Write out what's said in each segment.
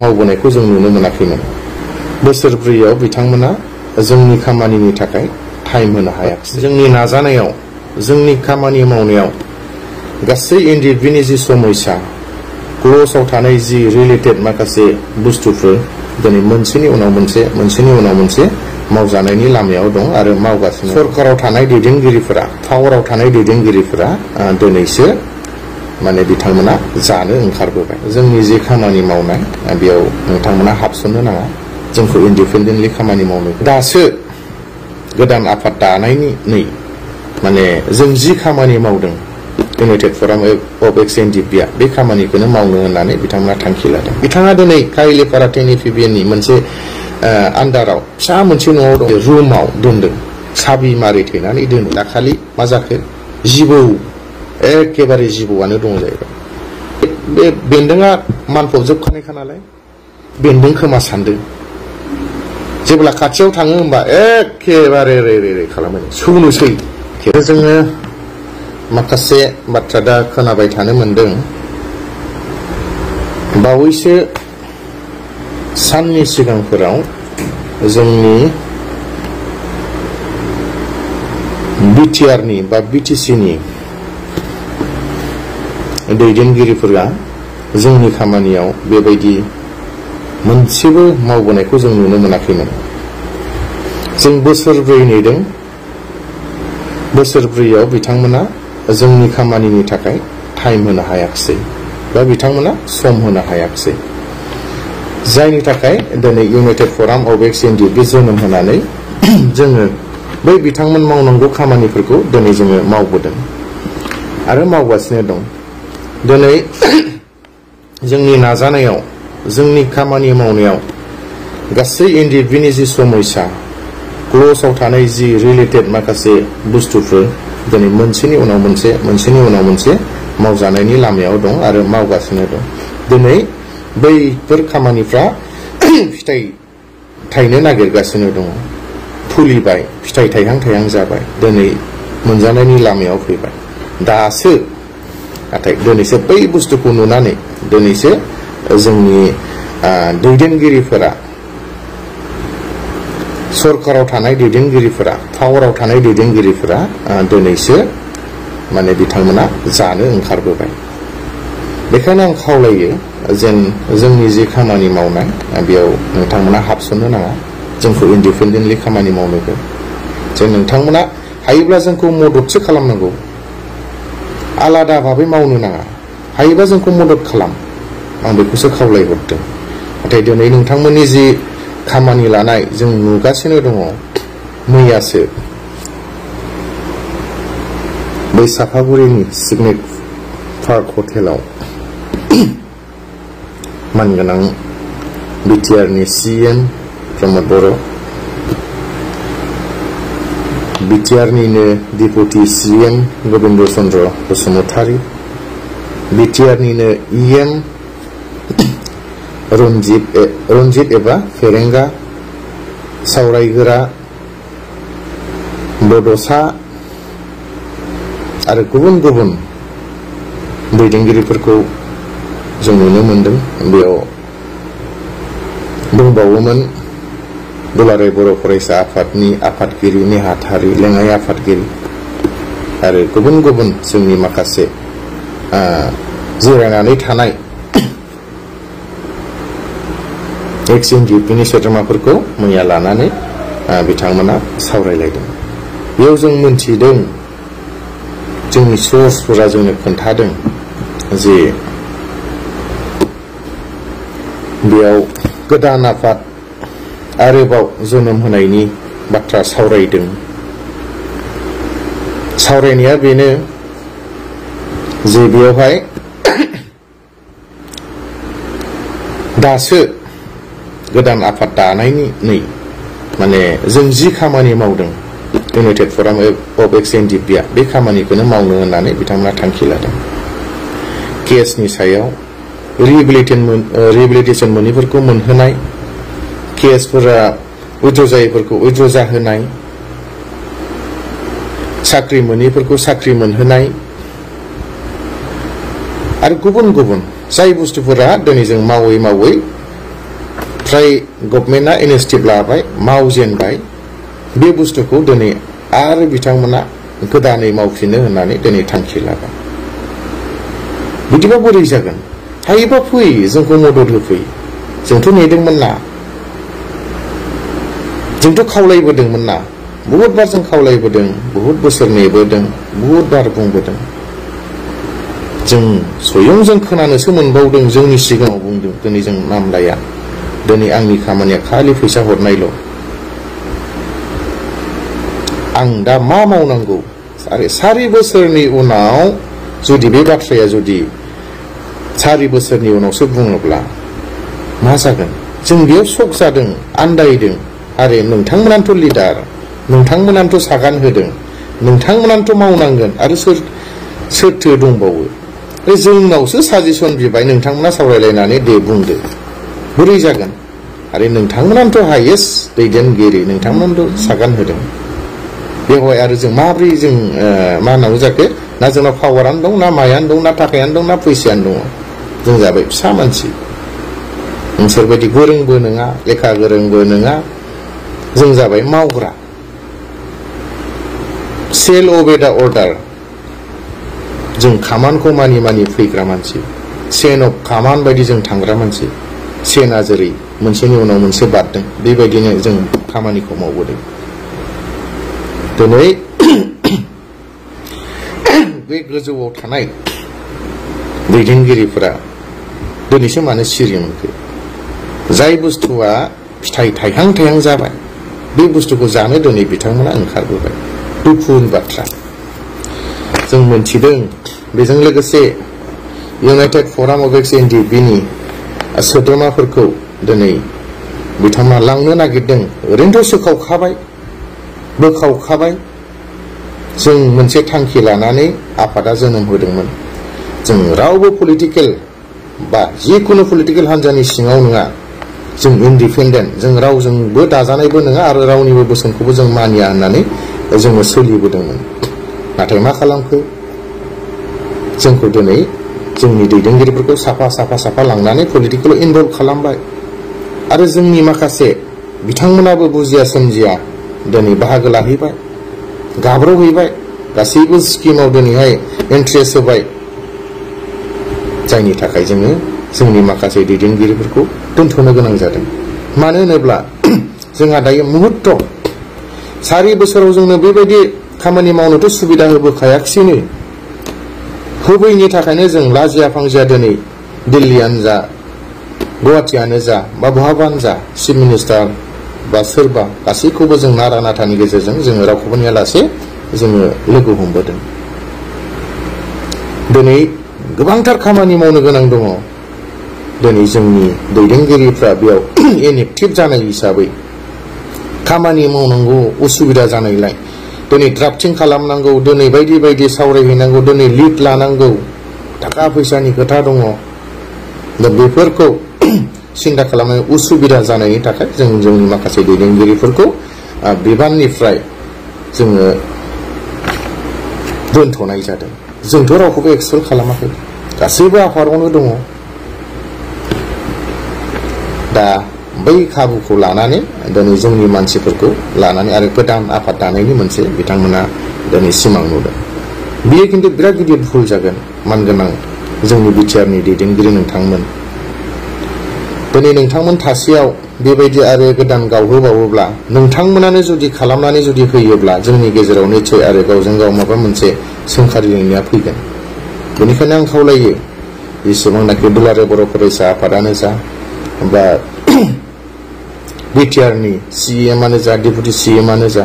मावबोनायखौ जों नुनो मोनाखैमोन। बोसोरब्रैयाव बिथांमोना जोंनि खामानिनि थाखाय टाइम होनो हायाखिसै। जोंनि नाजानायाव, जोंनि खामानि मावनायाव गासै एनडिएफबिनि जि समस्या, क्ल'जआव थानाय जि रिलेटेड माखासे बुस्थुफोर दिनै मोनसेनि उनाव मोनसे मावजानायनि लामायाव दं आरो मावगासिनो। सरकाराव थानाय दैदेनगिरिफोरा, पावाराव थानाय दैदेनगिरिफोरा दिनैसो माने बिथांमोना जानो ओंखारबोबाय। जोंनि जे खामानि मावनाय बेयाव नोंथांमोना हाबसननो नाङा, जोंखौ इन्डिपेन्डेन्टलि खामानि मावनो। दासो गोदान आफाद दानायनि माने जों जि खामानि मावदों इउनाइटेड फराम अफ एक्स एनडिएफबिआ बे खामानिखौनो मावनो होननानै बिथांमोना थांखि लादों। बिथाङा दिनै काइलिपारा टेनिपिबिएननि मोनसे आन्डाराव फिसा मोनसे न'आव दं, रुमाव दोनदों, साबि मारि थेनानै दोनो। दाखालि मा जाखो, जिबौ, एखेबारे जिबौआनो दङ जाहैबाय। बे बेन्दोंआ मानफबजोबखानायखा नालाय बेन्दों खोमा सान्दों। जेब्ला खाथियाव थाङो होमबा एखेबारे रे खालामो, सौनोसै। जोङो माखासे बाथ्रा दा खोनाबाय थानो मोनदों। बावैसो साननि सिगांफोराव जोंनि बिटिआरनि बा बिटिसिनि दैदेनगिरिफोरा जोंनि खामानियाव बेबायदि मोनसेबो मावबोनायखौ जों नुनो मोनाखैमोन। जों बोसोरब्रै नेदों। बोसोरब्रैयाव बिथांमोना जोंनि खामानिनि थाखाय टाइम होनो हायाखिसै बा बिथांमोना सम होनो हायाखिसै, जायनि थाखाय दिनै इउनाइटेड फराम अफ एक्स एनडिएफबि जोनोम होनानै जोङो बै बिथांमोन मावनांगौ खामानिफोरखौ दिनै जोङो मावबोदों आरो मावगासिनो दं। दिनै जोंनि नाजानायाव, जोंनि खामानि मावनायाव गासै एनडिएफबिनि जि समस्या, क्ल'जआव थानाय जि रिलेटेड माखासे बुस्थुफोर दिनै मोनसेनि उनाव मोनसे मावजानायनि लामायाव दं आरो मावगासिनो दं। दिनै बैफोर खामानिफ्रा फिथाइ थायनो नागिरगासिनो दङ। फुलिबाय, फिथाइ थायहां जाबाय, दिनै मोनजानायनि लामायाव फैबाय। दासो नाथाय दिनैसो बै बुस्थुखौ नुनानै दिनैसो जोंनि दैदेनगिरिफोरा, सरकाराव थानाय दैदेनगिरिफोरा, पावाराव थानाय दैदेनगिरिफोरा दिनैसो माने बिथांमोना जानो ओंखारबोबाय। बेखायनो आं खावलायो जेन जोंनि जे खामानि मावनाय बेयाव नोंथांमोना हाबसननो नाङा, जोंखौ इन्डिपेन्डेन्टलि खामानि मावनो हो। जों नोंथांमोना हायोब्ला जोंखौ मददसो खालामनांगौ, आलादा भाबै मावनो नाङा। हायोबा जोंखौ मदद खालाम, आं बेखौसो खावलायहरदों। नाथाय दिनै नोंथांमोननि जि खामानि लानाय जों नुगासिनो दङ। मैयासो बै साफागुरिनि सिगनेट पार्क हटेलाव मानगोनां बिटिआरनि सिएम प्रमद बर', बिटिआरनिनो डिपुटि सिएम गबिन्द चन्द्र बसुमतारी, बिटिआरनिनो इएम रन्जित एबा फेरेंगा, सावरायगोरा बड'सा आरो गुबुन गुबुन दैदेनगिरिफोरखौ जों नुनो मोनदों। बेयाव दंबावोमोन दुलाराय बर' फरायसा आफादनि आफादगिरि नेहाथारि, लेङाइ आफादगिरि आरो गुबुन गुबुन जोंनि माखासे जिरायनानै थानाय एक्स एनडिएफबिनि सोद्रोमाफोरखौ मैया लानानै बिथांमोना सावरायलायदों। बेयाव जों मोनथिदों, जोंनि सर्सफोरा जोंनो खोन्थादों जे बेयाव गोदान आफाद आरोबाव जोनोम होनायनि बाथ्रा सावरायदों। सावरायनाया बेनो जे बेयावहाय दासो गोदान आफाद दानायनि माने जों जि खामानि मावदों इउनाइटेड फराम अफ एक्स एनडिएफबिआ बे खामानिखौनो मावनो होननानै बिथांमोना थांखि लादों। केसनि सायाव रिहेबिलिटेसन मोनैफोरखौ मोनहोनाय, केसफोरा उइथड्र जायैफोरखौ उइथड्र जाहोनाय, साख्रि मोनैफोरखौ साख्रि मोनहोनाय आरो गुबुन गुबुन जाय बुस्थुफोरा दिनै जों मावै फ्राय गभर्नमेन्टआ इनिशिएटिभ लाबाय मावजेनबाय बे बुस्थुखौ दिनै आरो बिथांमोना गोदानै मावफिननो होननानै दिनै थांखि लाबाय बिदिबा बोरै जागोन हायोबा फै जोंखौ मदद होफै जोंथ' नेदोंमोन ना जोंथ' खावलायबोदोंमोन ना बहुत बार जों खावलायबोदों बहुत बोसोर नेबोदों बहुत बार बुंबोदों जों स्वयं जों खोनानोसो मोनबावदों जोंनि सिगाङाव बुंदों दिनै जों नाम लाया दिनै आंनि खामानिया खालि फैसा हरनायल' आं दा मा मावनांगौ सारि बोसोरनि उनाव जुदि बे बाथ्राया जुदि 4 बोसोरनि उनावसो बुङोब्ला मा जागोन जों बेयाव शक जादों आन्दायदों आरो नोंथांमोनानोथ' लिडार नोंथांमोनानोथ' सागान होदों नोंथांमोनानोथ' मावनांगोन आरो सोरथो दंबावो जोंनावसो साजेसन बिबाय नोंथांमोना सावरायलायनानै दे बुंदो बोरै जागोन आरो नोंथांमोनानोथ' हायेस्ट दैदेनगिरि नोंथांमोनानोथ' सागान होदों बेवहाय आरो जों माब्रै जों मा होनांगौ जाखो ना जोंनाव पावारानो दं ना मायानो दं ना थाखायानो दं ना फैसायानो दङ जों जाबाय फिसा मानसि नोंसोरबायदि गोरोंबो नङा लेखा गोरोंबो नङा जों जाबाय मावग्रा सेल अबे दा अर्डार जों खामानखौ मानि फैग्रा मानसि चेन अफ खामान बायदि जों थांग्रा मानसि चेना जेरै मोनसेनि उनाव मोनसे बारदों बेबायदिनो जों खामानिखौ मावबोदों दिनै बे गोजौआव थानाय दैदेनगिरिफोरा दिनैसो मानो सिरि मोनखो जाय बुस्थुआ फिथाइ थाइहां जाबाय बे बुस्थुखौ जानो दिनै बिथांमोना ओंखारबोबाय दुखुनि बाथ्रा जों मोनथिदों बेजों लोगोसे इउनाइटेड फराम अफ एक्स एनडिपिनि सोद्रोमाफोरखौ दिनै बिथांमोना लांनो नागिरदों ओरैनोथ' सोखावखाबाय बोखावखाबाय जों मोनसे थांखि लानानै आफादा जोनोम होदोंमोन जों रावबो पलिटिकेल बा जिखुनु पलिटिकेल हान्जानि सिङाव नङा जों इन्डिपेन्डेन्ट जों रावजोंबो दाजानायबो नङा आरो रावनिबो बोसोनखौबो जों मानिया होननानै जोङो सोलिबोदोंमोन नाथाय मा खालामखो जोंखौ दिनै जोंनि दैदेनगिरिफोरखौ साफा लांनानै पलिटिकेलाव इनभल्भ खालामबाय आरो जोंनि माखासे बिथांमोनाबो बुजिया सोमजिया दिनै बाहागो लाहैबाय गाब्र'हैबाय गासैबो स्किमाव दिनैहाय इन्ट्रेस्ट होबाय जायनि थाखाय जोङो जोंनि माखासे दैदेनगिरिफोरखौ दोनथ'नो गोनां जादों मानो होनोब्ला जोंहा दायो मुहुर्त 4 बोसोराव जोंनो बेबायदि खामानि मावनोथ' सुबिदा होबोखायाखिसैनो होबैनि थाखायनो जों लाजिया फांजिया दिनै दिल्लीयानो जा गुवाहाटीयानो जा बा बहाबानो जा चिफ मिनिस्टार बा सोरबा गासैखौबो जों नारा नाथानि गेजेरजों जोङो रावखौबो नेयालासे जोङो लोगो हमबोदों दिनै गोबांथार खामानि मावनो गोनां दङ दिनै जोंनि दैदेनगिरिफ्रा बेयाव इनएक्टिभ जानाय हिसाबै खामानि मावनांगौ उसुबिदा जानायलाय दिनै ड्राफ्टिं खालामनांगौ दिनै बायदि सावरायहैनांगौ दिनै लिड लानांगौ थाखा फैसानि खोथा दङ दा बेफोरखौ सिन्था खालामनाय उसुबिदा जानायनि थाखाय जों जोंनि माखासे दैदेनगिरिफोरखौ बिबाननिफ्राय जोङो दोनथ'नाय जादों जोंथ' रावखौबो एक्सपेल खालामाखै गासैबो आफादावनो दङ दा बै खाबुखौ लानानै दिनै जोंनि मानसिफोरखौ लानानै आरो गोदान आफाद दानायनि मोनसे बिथांमोना दिनै सिमां नुदों बियो खिन्थु बिराद गिदिर भुल जागोन मानगोनां जोंनि बिटिआरनि दैदेनगिरि नोंथांमोन दिनै नोंथांमोन थासेयाव बेबायदि आरो गोदान गावहोबावोब्ला नोंथांमोनानो जुदि खालामनानै जुदि होयोब्ला जोंनि गेजेराव निश्चय आरो गावजों गाव माबा मोनसे सोंखारिलायनाया फैगोन बेनिखायनो आं खावलायो जेसेबांनाखि दुलाराय बर' फरायसा आफादानो जा बा बिटिआरनि सिएमआनो जा डेपुटि सिएमआनो जा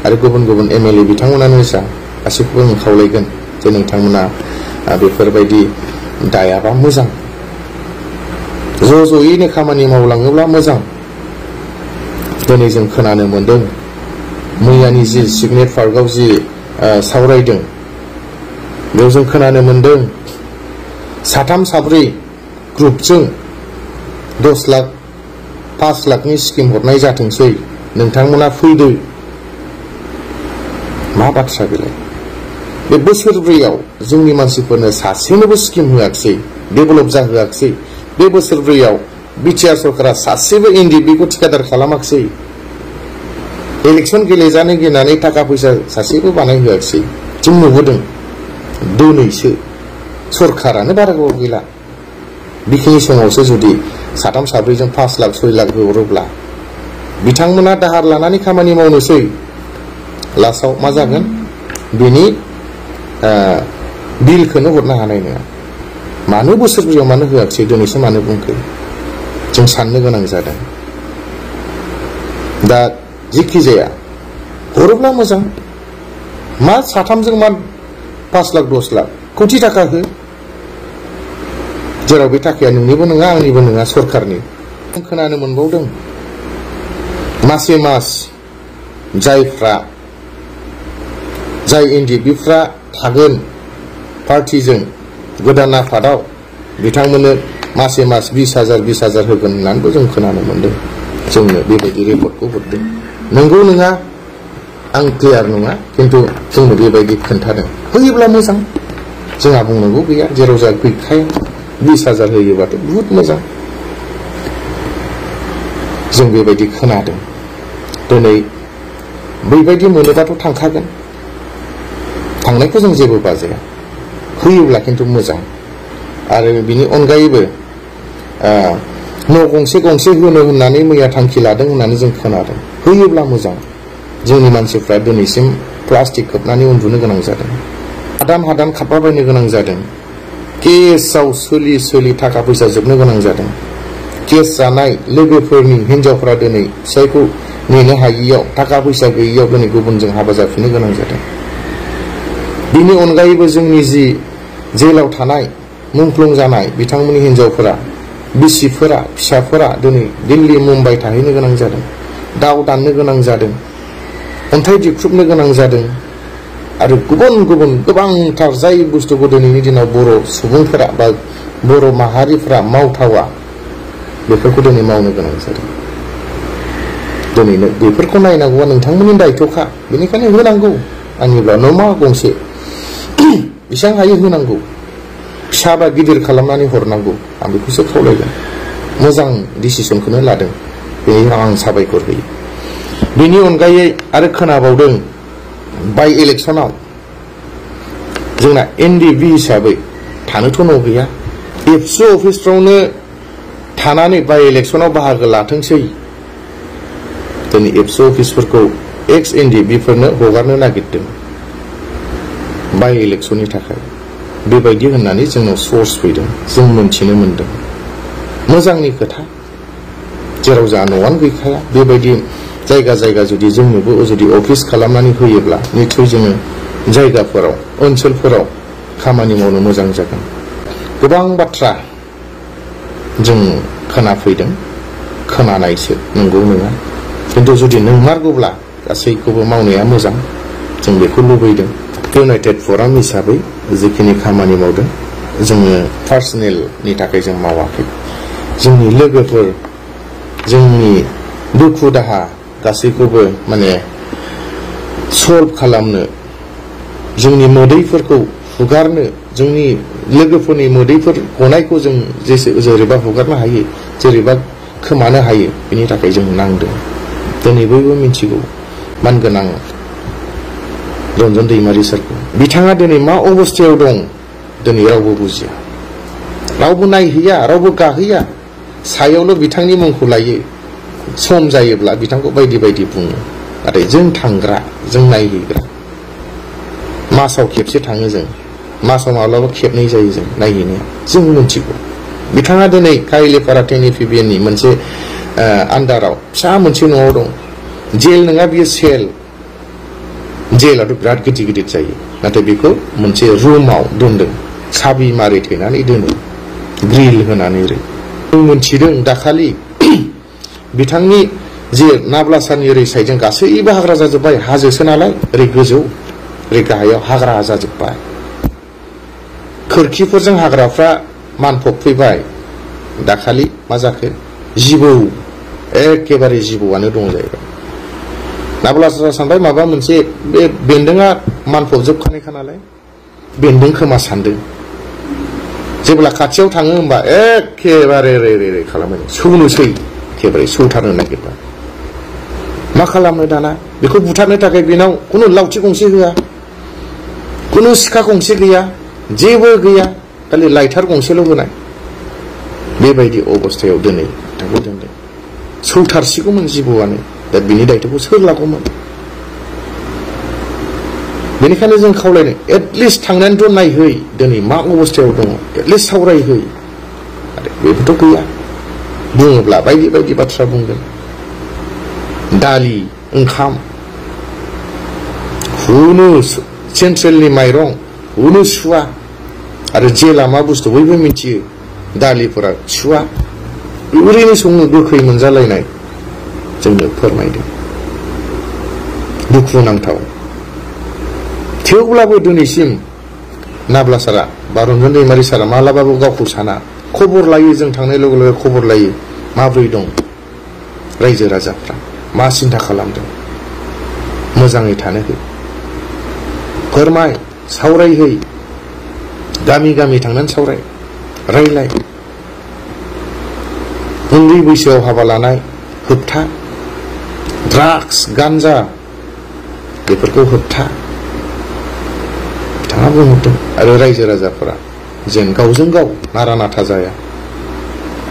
आरो गुबुन एमएलए बिथांमोनानो जा गासैखौबो आं खावलायगोन जे नोंथांमोना बेफोरबायदि दायाबा मोजां ज'यैनो खामानि मावलाङोब्ला मोजां दिनै जों खोनानो मोनदों मैयानि जि सिगनेट पार्कआव जि सावरायदों बेयाव जों खोनानो मोनदों 3-4 ग्रुपजों 10 लाख 5 लाखनि स्किम हरनाय जाथोंसै नोंथांमोना फैदो मा बाथ्रा बेलाय बे बोसोरब्रैयाव जोंनि मानसिफोरनो सासेनोबो स्किम होआखिसै डेभेलप जाहोआखिसै बे बोसोरब्रैयाव बिटिआर सरकारा सासेबो एनडिएफबि थिकादार खालामाखिसै इलेक्शन गेलेजानो गिनानै थाखा फैसा सासेबो बानायहोआखिसै जों नुबोदों दिनैसो सरकारानो बारा गोबाव गैला बेखिनि समावसो जुदि साथाम साब्रैजों 5 लाख 6 लाख हरोब्ला बिथांमोना दाहार लानानै खामानि मावनोसै लास्टआव मा जागोन बेनि बिलखौनो हरनो हानाय नङा मानो बोसोरब्रैयाव मानो होआखिसै दिनैसो मानो बुंखो जों साननो गोनां जादों दा जिखि जाया हरोब्ला मोजां मा साथामजों मा 5 लाख 10 लाख कोटि थाखा हो जेराव बे थाखाया नोंनिबो नङा आंनिबो नङा सरकारनि खोनानो मोनबावदों मासे मास जाय एनडिएफबिफ्रा थागोन पार्टिजों गोदान आफादाव बिथांमोननो मासे मास 20,000 होगोन होननानैबो जों खोनानो मोनदों जोंनो बेबायदि रिपर्टखौ हरदों नंगौ नङा आं क्लियार नङा किन्तु जोंनो बेबायदि खोन्थादों होयोब्ला मोजां जोंहा बुंनांगौ गैया जेराव जा गैखाया 20,000 होयोबाथ' बहुत मोजां जों बेबायदि खोनादों दिनै बैबायदि मोनोबाथ' थांखागोन थांनायखौ जों जेबो बाजाया होयोब्ला किन्तु मोजां आरो बिनि अनगायैबो न' गंसे गंसे होनो होननानै मैया थांखि लादों होननानै जों खोनादों होयोब्ला मोजां जोंनि मानसिफ्रा दिनैसिम प्लास्टिक खोबनानै उन्दुनो गोनां जादों हादान खाबबायनो गोनां जादों केसआव सोलि थाखा फैसा जोबनो गोनां जादों केस जानाय लोगोफोरनि हिनजावफ्रा दिनै फिसायखौ नेनो हायियाव थाखा फैसा गैयियाव दिनै गुबुनजों हाबा जाफिननो गोनां जादों बिनि अनगायैबो जोंनि जि जेलाव थानाय मुंख्लं जानाय बिथांमोननि हिनजावफोरा बिसिफोरा फिसाफोरा दिनै दिल्ली मुम्बाइ थाहैनो गोनां जादों दाव दाननो गोनां जादों अन्थाइ दिख्रुबनो गोनां जादों आरो गुबुन गोबांथार जाय बुस्थुखौ दिनैनि दिनाव बर' सुबुंफोरा बा बर' माहारिफोरा मावथावा बेफोरखौ दिनै मावनो गोनां जादों दिनैनो बेफोरखौ नायनांगौआ नोंथांमोननि दायथ'खा बेनिखायनो होनांगौ आंनिब्ला नमा गंसे बेसेबां हायो होनांगौ फिसा बा गिदिर खालामनानै हरनांगौ आं बेखौसो खावलायगोन मोजां डिसिसनखौनो लादों बेनि आं साबायखर होयो बेनि अनगायै आरो खोनाबावदों बाय इलेक्शनाव जोंना एनडिएफबि हिसाबै थानोथ' न' गैया एबसु अफिसफ्रावनो थानानै बाय इलेक्शनाव बाहागो लाथोंसै दिनै एबसु अफिसफोरखौ एक्स एनडिएफबिफोरनो हगारनो नागिरदों बाय इलेक्शननि थाखाय बेबायदि होननानै जोंनाव सर्स फैदों जों मोनथिनो मोनदों मोजांनि खोथा जेराव जा न'आनो गैखाया बेबायदि जायगा जुदि जोंनोबो जुदि अफिस खालामनानै होयोब्ला निश्चय जोङो जायगाफोराव ओनसोलफोराव खामानि मावनो मोजां जागोन गोबां बाथ्रा जों खोनाफैदों खोनानायसो नंगौ नङा किन्तु जुदि नंमारगौब्ला गासैखौबो मावनाया मोजां जों बेखौ लुबैदों इउनाइटेड फराम हिसाबै जिखिनि खामानि मावदों जोङो पार्सनेलनि थाखाय जों मावाखै जोंनि लोगोफोर जोंनि दुखु दाहा गासैखौबो माने सल्भ खालामनो जोंनि मोदैफोरखौ हुगारनो जोंनि लोगोफोरनि मोदैफोर गनायखौ जों जेरैबा हुगारनो हायो जेरैबा खोमानो हायो बेनि थाखाय जों नांदों दिनै बयबो मिथिगौ मानगोनां रन्जन दैमारि सारखौ बिथाङा दिनै मा अबस्थायाव दं दिनै रावबो बुजिया रावबो नायहैया रावबो गाहैया सायावल' बिथांनि मुंखौ लायो सम जायोब्ला बिथांखौ बायदि बुङो नाथाय जों थांग्रा जों नायहैग्रा मासाव खेबसे थाङो जों मासाव माब्लाबा खेबनै जायो जों नायहैनाया जों मिथिगौ बिथाङा दिनै काइलिपारा टेनिफिबिएननि मोनसे आन्डाराव फिसा मोनसे न'आव दं जेल नङा बियो सेल जेलाथ' बिराद गिदिर जायो नाथाय बेखौ मोनसे रुमाव दोनदों साबि मारि थेनानै दोनो ग्रिल होनानै जों मोनथिदों दाखालि बिथांनि जे नाब्लासारनि ओरै साइडजों गासैबो हाग्रा जाजोब्बाय हाजोसो नालाय ओरै गोजौ ओरै गाहायाव हाग्रा जाजोब्बाय खोरखिफोरजों हाग्राफ्रा मानफब फैबाय दाखालि मा जाखो जिबौ एखेबारे जिबौआनो दं जाहैबाय नाब्लासारा सानबाय माबा मोनसे बे बेन्दोंआ मानफबजोबखानायखा नालाय बेन्दों खोमा सानदों जेब्ला खाथियाव थाङो होमबा एखेबारे रे खालामो सौनोसै एखेबारे सौथारनो नागिरबा मा खालामनो दाना बेखौ बुथारनो थाखाय बेनाव खुनु लावथि गंसे होआ खुनु सिखा गंसे गैया जेबो गैया खालि लाइटार गंसेल' होनाय बेबायदि अबस्थायाव दिनै बिथांखौ दोनदों सौथारसिगौमोन जिबौआनो दा बिनि दायथ'खौ सोर लागौमोन बेनिखायनो जों खावलायनो एटलिस्ट थांनानैथ' नायहै दिनै मा अबस्थायाव दङ एटलिस्ट सावरायहै आरो बेफोरथ' गैया बुङोब्ला बायदि बायदि बाथ्रा बुंगोन दालि ओंखाम हुनु सेन्ट्रेलनि माइरं हुनु सुवा आरो जेला मा बुस्थु बयबो मिथियो दालिफोरा सुवा ओरैनो संनो गोखै मोनजालायनाय जोंनो फोरमायदों दुखुनांथाव थेवब्लाबो दिनैसिम नाब्ला सारा बा रन्जन दैमारि सारा मालाबाबो गावखौ साना खबर लायो जों थांनाय लोगो लोगो खबर लायो माब्रै दं रायजो राजाफ्रा मा सिन्था खालामदों मोजाङै थानो हो फोरमाय सावरायहै गामि गामि थांनानै सावराय रायलाय उन्दै बैसोआव हाबा लानाय होबथा ड्राग्स गान्जा बेफोरखौ होबथा बिथाङा बुंहरदों आरो रायजो राजाफोरा जेन गावजों गाव नारा नाथा जाया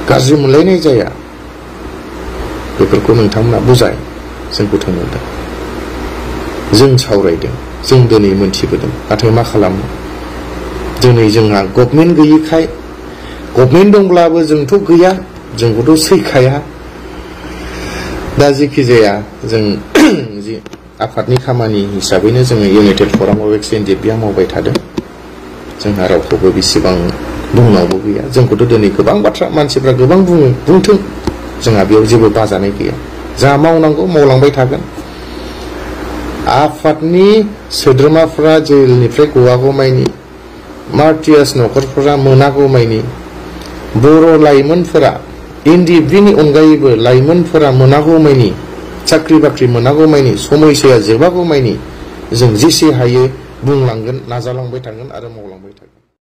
गाज्रि मोनलायनाय जाया बेफोरखौ नोंथांमोना बुजाय जोंखौ थोनहरदों जों सावरायदों जों दिनै मोनथिबोदों नाथाय मा खालामनो दिनै जोंहा गभर्नमेन्ट गैयिखाय गभर्नमेन्ट दंब्लाबो जोंथ' गैया जोंखौथ' सैखाया दा जेखि जाया जों जि आफादनि खामानि हिसाबैनो जोङो इउनाइटेड फराम अफ एक्स एनडिएफबिआ मावबाय थादों जोंहा रावखौबो बेसेबां बुंनांगौ गैया जोंखौथ' दिनै गोबां बाथ्रा मानसिफ्रा गोबां बुङो बुंथों जोंहा बेयाव जेबो बाजानाय गैया जा मावनांगौ मावलांबाय थागोन आफादनि सोद्रोमाफ्रा जेलनिफ्राय गवागौमानि मार्टियास नखरफोरा मोनागौमानि बर' लाइमोनफोरा एनडिएफबिनि अनगायैबो लाइमोनफोरा मोनागौमानि साख्रि बाख्रि मोनागौमानि समयसाया जोबागौमानि जों जेसे हायो बुंलांगोन नाजालांबाय थागोन आरो मावलांबाय थागोन